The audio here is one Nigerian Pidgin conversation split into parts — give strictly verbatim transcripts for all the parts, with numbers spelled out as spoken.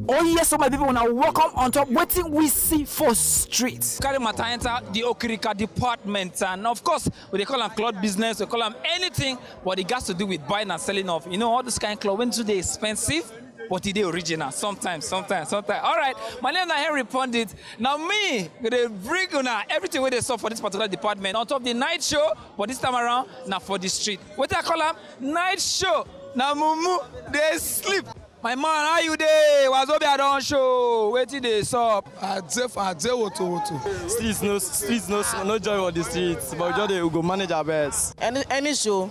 Oh yes, so my people, now welcome on top. Waiting we see for streets. Carry matter enter the Okirika department, and of course, we dey call am cloth business, we call am anything, but it has to do with buying and selling of, you know, all this kind of cloth when too dey expensive, but e dey original sometimes, sometimes, sometimes. All right, my name na Henry Pondit. Now me, we dey bring una everything wey dey sup for this particular department. On top the night show, but this time around, na for the street. Wetin I call am? Night show. Na mumu dey sleep. My man, how you dey? Wazobia don show. Wetin dey sup? I dey for, I dey woto woto. Streets no, streets no, no joy for the streets, but we just dey, we go manage our best. Any any show.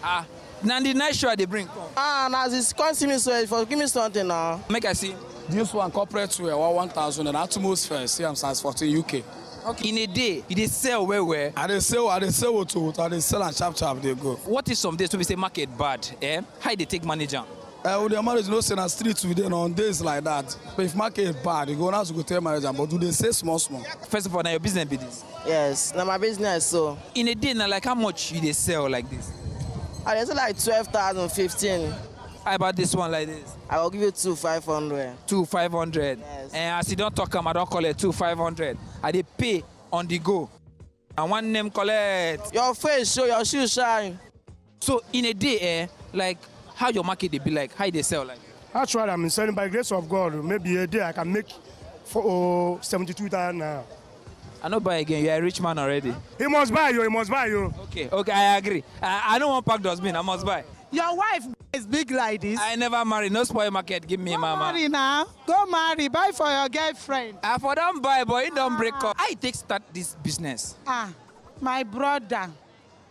Ah, na the night show I dey bring come. Ah, na as you come see me so, for give me something now. Make I see. This one corporate wear, one one thousand and Atmos first. See, I'm size fourteen U K. Okay. In a day, you dey sell well well. I dey sell, I dey sell woto woto, I dey sell am sharp sharp dey go. What if some days wey be say market bad? Eh? How you dey take manage am? Uh, with the marriage, no say na street we dey on days like that. But if market bad, you go now to go tell manager, but do they say small small? First of all, na your business be this. Yes, na my business so. In a day, na like how much you dey sell like this? I dey sell like twelve thousand, fifteen. How about this one like this? I go give you two five hundred. Two five hundred. Yes. And as you don talk am, I don call it two five hundred. I dey pay on the go. And one name collect. Your face show, your shoe shine. So in a day, eh, like how your market dey be like, how you dey sell like? Actually, I'm selling by grace of God. Maybe a day I can make for oh, seventy-two thousand naira. I no buy again. You are a rich man already. He must buy you. He must buy you. Okay, okay, I agree. I, I don't want pack dustbin. I must buy. Your wife is big like this. I never marry. No spoil market. Give me, Go mama. Marry now. Go marry. Buy for your girlfriend. I for don buy, but he don break up. How you take start this business? Ah, my brother.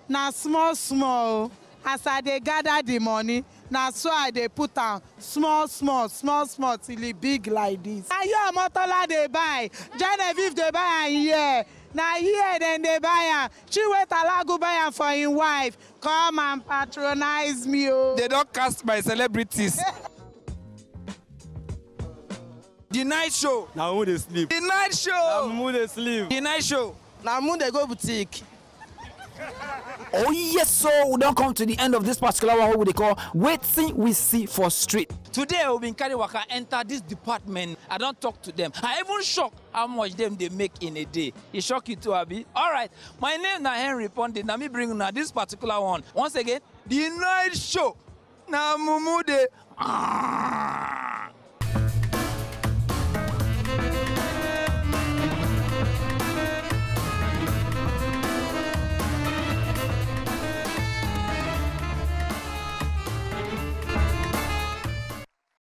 Na small small o. As I dey gather the money, na so I dey put am small small, small small till e big like this. Na here Omotola dey buy, Genevieve dey buy am here. Na here dem dey buy am. Chiwetalagu buy am for im wife. Come and patronize me o. They don cast my celebrities. The night show. Na who dey sleep? The night show. Na who dey sleep? The night show. Na who dey go boutique? Oh yes, so we don come to the end of this particular one wey we dey call Wetin We See for Street. Today we bin carry waka enter this department. I don talk to them. I even shock how much dem dey make in a day. E shock you too, abi? Alright, my name na Henry Ponde, na me bring una this particular one. Once again, the night show. Na mumu dey.